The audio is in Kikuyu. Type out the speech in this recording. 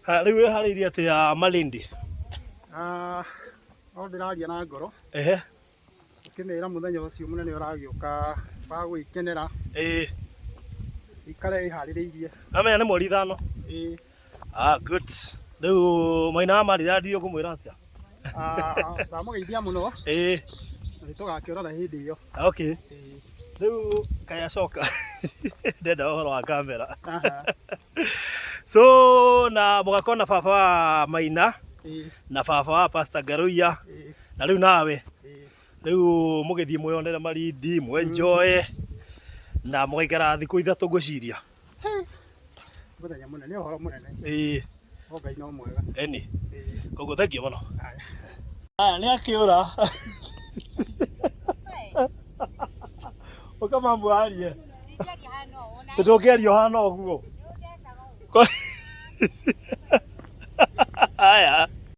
Ha, rĩu wĩharĩirie atĩa Malindi? Ah, no ndĩraria na ngoro. Ehe. Ũkĩmĩra mũthenya ũcio mũnene ũragĩũka wa gwĩkenera. Ĩĩ. Ikare ĩharĩrĩirie. Amenya nĩ mweri 5. Ĩĩ. Ah, good. Rĩu maina wa Maridadi ũkũmwĩra atĩa? Ah, ndamũgeithia mũno. Ĩĩ. Na nĩtũgakĩonana hĩndĩ ĩyo. Okay. Ĩĩ. Rĩu kaĩ acoka ndenda ũhoro wa kamera. Aha. So na mũgakorwo na baba wa Maina Ĩĩ. na baba wa Pastor Ngaruiya Ĩĩ. na rĩu nawe Ĩĩ. rĩu mũgĩthiĩ mwĩyonere Malindi mwenjoe na mũgaikara thikũ 3 ngwĩciria. Mũthenya mũnene, ũhoro mũnene. Ĩĩ. O Ngai no mwega. Eni. Ĩĩ. Koguo thank you mũno. Haya. Aya nĩ akĩũra. Ũka mambo arie. Tũtũngĩaria ũhana ũguo.